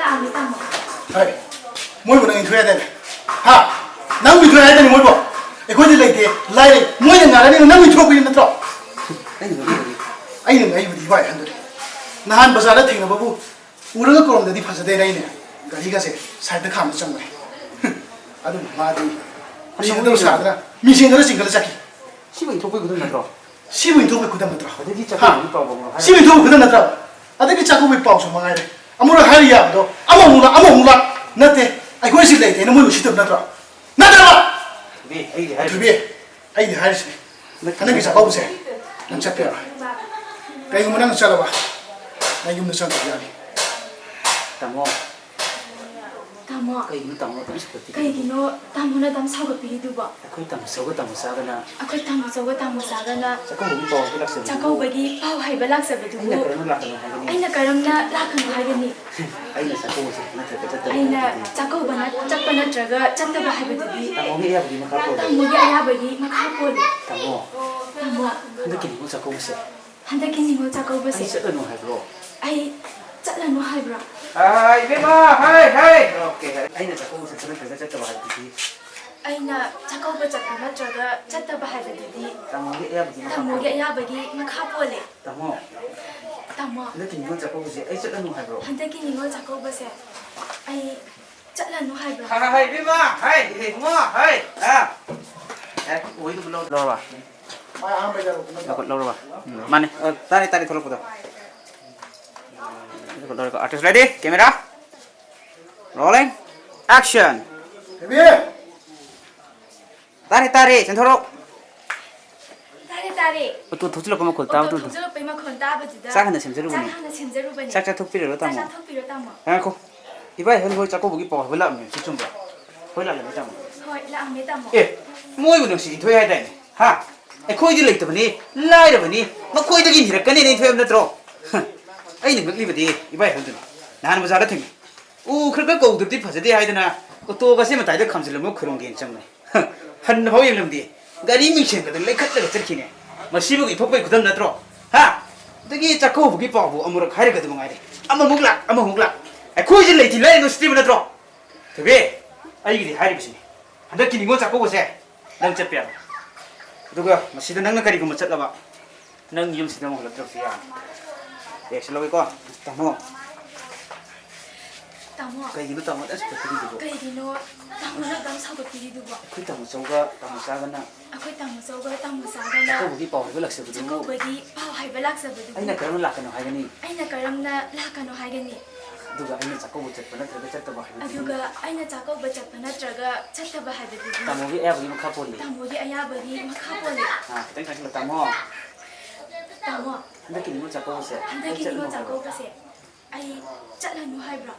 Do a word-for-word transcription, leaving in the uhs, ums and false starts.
ꯇꯥꯃꯣ, ꯇꯥꯃꯣ꯫ ꯍꯥꯏ, ꯃꯣꯏꯕꯨ ꯅꯪ ꯏꯟꯊꯣꯛꯑꯦ ꯍꯥꯏꯗꯥꯏꯅꯦ? ꯍꯥ? ꯅꯪꯕꯨ ꯏꯟꯊꯣꯛꯑꯦ ꯍꯥꯏꯗꯥꯏꯅꯦ ꯃꯣꯏꯕꯨ? ꯑꯩꯈꯣꯏꯗꯤ ꯂꯩꯇꯦ, ꯂꯥꯏꯔꯦ, ꯃꯣꯏꯅ ꯉꯥꯏꯔꯅꯤꯅ ꯅꯪꯕꯨ ꯏꯟꯊꯣꯛꯄꯤꯅꯤ ꯅꯠꯇ꯭ꯔꯣ? ꯑꯩꯅ ꯉꯥꯏꯕꯗꯤ ꯏꯕꯥꯏ ꯑꯍꯟꯗꯨꯅꯤ꯫ ꯅꯍꯥꯟ ꯕꯖꯥꯔꯗ ꯊꯦꯡꯅꯕꯕꯨ ꯎꯔꯒ ꯀꯧꯔꯝꯗꯗꯤ ꯐꯖꯗꯦꯅ ꯑꯩꯅ ꯒꯥꯔꯤꯒꯁꯦ ꯁꯥꯏꯗꯇ ꯈꯥꯝꯕ ꯆꯪꯕꯅꯦ꯫ ꯑꯗꯨꯅ ꯃꯥꯗꯤ ꯎꯁꯤꯠꯇꯕ ꯁꯥꯗꯅ ꯃꯤꯡꯁꯦꯟ ꯈꯔ ꯆꯤꯡꯈꯠꯂ ꯆꯠꯈꯤ꯫ ꯁꯤꯕꯨ ꯏꯟꯊꯣꯛꯄꯒꯤ ꯈꯨꯗꯝ ꯅꯠꯇ꯭ꯔꯣ? ꯁꯤꯕꯨ ꯏꯟꯊꯣꯛꯄꯒꯤ ꯈꯨꯗꯝ ꯅꯠꯇ꯭ꯔꯣ? ꯑꯗꯒꯤ ꯍꯥ? ꯆꯠꯄꯒꯤ ꯄꯥꯎ ꯑꯃ ꯍꯥꯏꯔꯣ꯫ ꯁꯤꯕꯨ ꯏꯟꯊꯣꯛꯄꯒꯤ ꯈꯨꯗꯝ ꯅꯠꯇ꯭ꯔꯣ? ꯑꯗꯒꯤ ꯆꯥꯛꯀꯧꯕꯒꯤ ꯄꯥꯎꯁꯨ ꯃꯉꯥꯏꯔꯦ꯫ ꯑꯃꯨꯔꯛ ꯍꯥꯏꯔꯤ ꯌꯥꯕꯗꯣ, ꯑꯃꯃꯨꯛ ꯂꯥꯛ, ꯑꯃꯃꯨꯛ ꯂꯥꯛ꯫ ꯅꯠꯇꯦ, ꯑꯩꯈꯣꯏ ꯁꯤ ꯂꯩꯇꯦꯅ ꯃꯣꯏ ꯎꯁꯤꯠꯇꯕ ꯅꯠꯇ꯭ꯔꯣ? ꯅꯠꯇ꯭ꯔꯕ? ꯊꯣꯏꯕꯤ, ꯑꯩꯗꯤ ꯍꯥꯏꯔꯤꯁꯤꯅꯤ꯫ ꯊꯣꯏꯕꯤ, ꯑꯩꯗꯤ ꯍꯥꯏꯔꯤꯁꯤꯅꯤ꯫ ꯍꯟꯗꯛꯀꯤ ꯆꯥꯛꯀꯧꯕꯁꯦ ꯅꯪ ꯆꯠꯄ ꯌꯥꯔꯣꯏ꯫ ꯀꯩꯒꯨꯝꯕ ꯅꯪ ꯆꯠꯂꯕ, ꯅꯪ ꯌꯨꯝꯗ ꯆꯪꯗꯕ ꯌꯥꯅꯤ꯫ ꯇꯥꯃꯣ꯫ ꯇꯥꯃꯣ꯫ ꯀꯩꯒꯤꯅꯣ ꯇꯥꯃꯣ ꯑꯗꯨꯝ ꯁꯥꯎꯒꯠꯄꯤꯔꯤꯗꯨꯕꯣ? ꯀꯩꯒꯤꯅꯣ ꯇꯥꯃꯣꯅ ꯑꯗꯨꯝ ꯁꯥꯎꯒꯠꯄꯤꯔꯤꯗꯨꯕꯣ? ꯑꯩꯈꯣꯏ ꯇꯥꯃꯣꯆꯧꯒ ꯇꯥꯃꯣꯆꯥꯒꯅ ꯆꯥꯛꯀꯧꯕꯒꯤ ꯄꯥꯎ ꯍꯥꯏꯕ ꯂꯥꯛꯆꯕꯗꯨꯕꯨ ꯑꯩꯅ ꯀꯔꯝꯅ ꯂꯥꯛꯀꯅꯣ ꯍꯥꯏꯒꯅꯤ? ꯆꯥꯛꯀꯧꯕꯒꯤ ꯄꯥꯎ ꯍꯥꯏꯕ ꯂꯥꯛꯆꯕꯗꯨꯕꯨ ꯑꯩꯅ ꯀꯔꯝꯅ ꯂꯥꯛꯀꯅꯣ ꯍꯥꯏꯒꯅꯤ? ꯑꯩꯅ ꯆꯥꯛꯀꯧꯕ ꯆꯠꯄ ꯅꯠꯇ꯭ꯔꯒ ꯆꯠꯇꯕ ꯍꯥꯏꯕꯗꯨꯗꯤ ꯇꯥꯃꯣꯒꯤ ꯑꯌꯥꯕꯒꯤ ꯃꯈꯥ ꯄꯣꯜꯂꯤ꯫ ꯇꯥꯃꯣꯒꯤ ꯑꯌꯥꯕꯒꯤ ꯃꯈꯥ ꯄꯣꯜꯂꯤ꯫ ꯇꯥꯃꯣ꯫ ꯇꯥꯃꯣ꯫ ꯍꯟꯗꯛꯀꯤ ꯅꯤꯉꯣꯜ ꯆꯥꯛꯀꯧꯕꯁꯦ꯫ ꯍꯟꯗꯛꯀꯤ ꯅꯤꯉꯣꯜ ꯆꯥꯛꯀꯧꯕꯁꯦ꯫ ꯑꯩ ꯆꯠꯂꯅꯨ ꯍꯥꯏꯕ꯭ꯔꯣ? ꯑꯩ ꯆꯠꯂꯅꯨ ꯍꯥꯏꯕ꯭ꯔꯣ? ꯑꯥ, ꯏꯕꯦꯝꯃ, ꯍꯥꯏ, ꯍꯥꯏ꯫ ꯑꯣꯀꯦ, ꯍꯥꯏ꯫ ꯑꯩꯅ ꯆꯥꯛꯀꯧꯕ ꯆꯠꯄ ꯅꯠꯇ꯭ꯔꯒ ꯆꯠꯇꯕ ꯍꯥꯏꯕꯗꯨꯗꯤ? ꯑꯩꯅ ꯆꯥꯛꯀꯧꯕ ꯆꯠꯄ ꯅꯠꯇ꯭ꯔꯒ ꯆꯠꯇꯕ ꯍꯥꯏꯕꯗꯨꯗꯤ ꯇꯥꯃꯣꯒꯤ ꯑꯌꯥꯕꯒꯤ ꯃꯈꯥ ꯇꯥꯃꯣꯒꯤ ꯄꯣꯜꯂꯦ꯫ ꯑꯌꯥꯕꯒꯤ ꯃꯈꯥ ꯄꯣꯜꯂꯦ꯫ ꯇꯥꯃꯣ, ꯇꯥꯃꯣ꯫ ꯍꯟꯗꯛꯀꯤ ꯅꯤꯉꯣꯜ ꯆꯥꯛꯀꯧꯕꯁꯦ ꯑꯩ ꯆꯠꯂꯅꯨ ꯍꯥꯏꯕ꯭ꯔꯣ? ꯍꯟꯗꯛꯀꯤ ꯅꯤꯉꯣꯜ ꯆꯥꯛꯀꯧꯕꯁꯦ ꯑꯩ ꯆꯠꯂꯅꯨ ꯍꯥꯏꯕ꯭ꯔꯣ? ꯍꯥꯏ, ꯍꯥꯏ, ꯏꯕꯦꯝꯃ, ꯍꯥꯏ, ꯏꯕꯨꯡꯉꯣ, ꯍꯥꯏ, ꯍꯥ? ꯑꯦ, ꯑꯣꯏꯗꯨꯕꯨ ꯂꯧ-, ꯂꯧꯔꯕ? ꯂꯧꯈꯠ-, ꯂꯧꯔꯕ? ꯎꯝ, ꯃꯥꯅꯦ꯫ ꯑ, ꯇꯥꯔꯦ, ꯇꯥꯔꯦ, ꯊꯣꯛꯂꯛꯄꯗꯣ꯫ ꯂꯧꯈꯠ-, ꯂꯧꯔꯦꯀꯣ꯫ Artist ready? Camera? Rolling? Action! ꯍꯦꯕꯤ! ꯇꯥꯔꯦ, ꯇꯥꯔꯦ, ꯆꯦꯟꯊꯣꯔꯛꯑꯣ꯫ ꯇꯥꯔꯦ, ꯇꯥꯔꯦ꯫ ꯑꯣꯇꯣ ꯊꯧꯖꯤꯜꯂꯛꯄ ꯃꯈꯣꯜ ꯇꯥꯕꯗꯨꯗ꯫ ꯑꯣꯇꯣ ꯊꯧꯖꯤꯜꯂꯛꯄꯩ ꯃꯈꯣꯜ ꯇꯥꯕꯗꯨꯗ ꯆꯥꯛ ꯍꯥꯟꯅ ꯁꯦꯝꯖꯔꯨꯕꯅꯦ꯫ ꯆꯥꯛ ꯍꯥꯟꯅ ꯁꯦꯝꯖꯔꯨꯕꯅꯦ꯫ ꯆꯥꯛ ꯆꯥꯊꯣꯛꯄꯤꯔꯔꯣ, ꯆꯥꯛ ꯇꯥꯃꯣ? ꯆꯥꯊꯣꯛꯄꯤꯔꯣ, ꯇꯥꯃꯣ꯫ ꯉꯥꯏꯈꯣ꯫ ꯏꯕꯥꯏ ꯍꯣꯏ ꯆꯥꯛꯀꯧꯕꯒꯤ ꯄꯥꯎ ꯍꯥꯏꯕ ꯂꯥꯛꯑꯝꯃꯦ, ꯁꯤ ꯆꯨꯝꯕ꯭ꯔꯣ? ꯍꯣꯏ, ꯂꯥꯛꯂꯝꯃꯦ, ꯇꯥꯃꯣ꯫ ꯍꯣꯏ, ꯂꯥꯛꯑꯝꯃꯦ, ꯇꯥꯃꯣ꯫ ꯑꯦ, ꯃꯣꯏꯕꯨ ꯅꯨꯡꯁꯤ ꯏꯟꯊꯣꯛꯑꯦ ꯍꯥꯏꯗꯥꯏꯅꯦ? ꯍꯥ? ꯑꯩꯈꯣꯏꯗꯤ ꯂꯩꯇꯕꯅꯤ, ꯂꯥꯏꯔꯕꯅꯤ, ꯃꯈꯣꯏꯗꯒꯤ ꯅꯤꯔꯛꯀꯅꯤꯅ ꯏꯟꯊꯣꯛꯑꯦ ꯍꯥꯏꯕ ꯅꯠꯇ꯭ꯔꯣ? ꯍ, ꯑꯩꯅ ꯉꯛꯂꯤꯕꯗꯤ ꯏꯕꯥꯏ ꯍꯣꯏꯗꯨꯅꯤ꯫ ꯅꯍꯥꯟ ꯕꯖꯥꯔꯗ ꯊꯦꯡꯅꯩ꯫ ꯎ ꯈꯔ ꯈꯔ ꯀꯧꯗ꯭ꯔꯗꯤ ꯐꯖꯗꯦ ꯍꯥꯏꯗꯅ ꯑꯣꯇꯣꯒꯁꯦ ꯃꯇꯥꯏꯗ ꯈꯥꯝꯖꯤꯜꯂꯝꯃꯒ ꯈꯨꯔꯨꯝꯒꯦꯅ ꯆꯪꯕꯅꯤ꯫ ꯍꯟꯅ ꯐꯥꯎ ꯌꯦꯡꯂꯝꯗꯦ꯫ ꯒꯥꯔꯤ ꯃꯤꯡꯁꯦꯜꯒꯗꯣ ꯂꯩꯈꯠꯂꯒ ꯆꯠꯈꯤꯅꯦ꯫ ꯃꯁꯤꯕꯨ ꯏꯟꯊꯣꯛꯄꯒꯤ ꯈꯨꯗꯝ ꯅꯠꯇ꯭ꯔꯣ? ꯍꯥ? ꯑꯗꯒꯤ ꯆꯥꯛꯀꯧꯕꯒꯤ ꯄꯥꯎꯕꯨ ꯑꯃꯨꯔꯛ ꯍꯥꯏꯔꯒꯗꯕ ꯉꯥꯏꯔꯦ꯫ ꯑꯃꯃꯨꯛ ꯂꯥꯛ, ꯑꯃꯃꯨꯛ ꯂꯥꯛ꯫ ꯑꯩꯈꯣꯏꯁꯦ ꯂꯩꯇꯤ ꯂꯩꯔꯅꯨ ꯁꯤꯇꯤꯕ ꯅꯠꯇ꯭ꯔꯣ? ꯊꯣꯏꯕꯤ, ꯑꯩꯒꯤꯗꯤ ꯍꯥꯏꯔꯤꯕꯁꯤꯅꯤ, ꯍꯟꯗꯛꯀꯤ ꯅꯤꯉꯣꯜ ꯆꯥꯛꯀꯧꯕꯁꯦ ꯅꯪ ꯆꯠꯄ ꯌꯥꯔꯣꯏ꯫ ꯑꯗꯨꯒ ꯃꯁꯤꯗ ꯅꯪꯅ ꯀꯔꯤꯒꯨꯝꯕ ꯆꯠꯂꯕ, ꯅꯪ ꯌꯨꯝꯁꯤꯗ ꯑꯃꯨꯛ ꯍꯜꯂꯛꯇ꯭ꯔꯕꯁꯨ ꯌꯥꯔꯦ꯫ ꯑꯦ, ꯁꯤ ꯂꯧꯏꯀꯣ, ꯇꯥꯃꯣ꯫ ꯇꯥꯃꯣ꯫ ꯀꯩꯒꯤꯅꯣ ꯇꯥꯃꯣ ꯑꯁꯨꯛ ꯀꯞꯄꯤꯔꯤꯗꯨꯕꯣ? ꯀꯩꯒꯤꯅꯣ ꯇꯥꯃꯣꯅ ꯑꯗꯨꯝ ꯁꯥꯎꯒꯠꯄꯤꯔꯤꯗꯨꯕꯣ? ꯑꯩꯈꯣꯏ ꯇꯥꯃꯣ ꯆꯧꯒ ꯇꯥꯃꯣ ꯆꯥꯒꯅ ꯑꯩꯈꯣꯏ ꯇꯥꯃꯣ ꯆꯧꯒ ꯇꯥꯃꯣ ꯆꯥꯒꯅ ꯆꯥꯛꯀꯧꯕꯒꯤ ꯄꯥꯎ ꯍꯥꯏꯕ ꯂꯥꯛꯆꯕꯗꯨꯕꯨ ꯆꯥꯛꯀꯧꯕꯒꯤ ꯄꯥꯎ ꯍꯥꯏꯕ ꯂꯥꯛꯆꯕꯗꯨꯕꯨ ꯑꯩꯅ ꯀꯔꯝꯅ ꯂꯥꯛꯀꯅꯣ ꯍꯥꯏꯒꯅꯤ? ꯑꯩꯅ ꯀꯔꯝꯅ ꯂꯥꯛꯀꯅꯣ ꯍꯥꯏꯒꯅꯤ? ꯑꯗꯨꯒ ꯑꯩꯅ ꯆꯥꯛꯀꯧꯕ ꯆꯠꯄ ꯅꯠꯇ꯭ꯔꯒ ꯆꯠꯇꯕ ꯍꯥꯏꯕꯗꯨꯗꯤ ꯑꯗꯨꯒ ꯑꯩꯅ ꯆꯥꯛꯀꯧꯕ ꯆꯠꯄ ꯅꯠꯇ꯭ꯔꯒ ꯆꯠꯇꯕ ꯍꯥꯏꯕꯗꯨꯗꯤ ꯇꯥꯃꯣꯒꯤ ꯑꯌꯥꯕꯒꯤ ꯃꯈꯥ ꯄꯣꯜꯂꯤ꯫ ꯇꯥꯃꯣꯒꯤ ꯑꯌꯥꯕꯒꯤ ꯃꯈꯥ ꯄꯣꯜꯂꯤ꯫ ꯑꯥ, ꯈꯤꯇꯪ ꯆꯪꯁꯤꯜꯂꯣ, ꯇꯥꯃꯣ꯫ ꯇꯥꯃꯣ꯫ ꯍꯟꯗꯛꯀꯤ ꯅꯤꯉꯣꯜ ꯆꯥꯛꯀꯧꯕꯁꯦ ꯍꯟꯗꯛꯀꯤ ꯅꯤꯉꯣꯜ ꯆꯠꯂꯨ ꯍꯥꯏꯕ꯭ꯔꯣ? ꯆꯥꯛꯀꯧꯕꯁꯦ ꯑꯩ ꯆꯠꯂꯅꯨ ꯍꯥꯏꯕ꯭ꯔꯣ?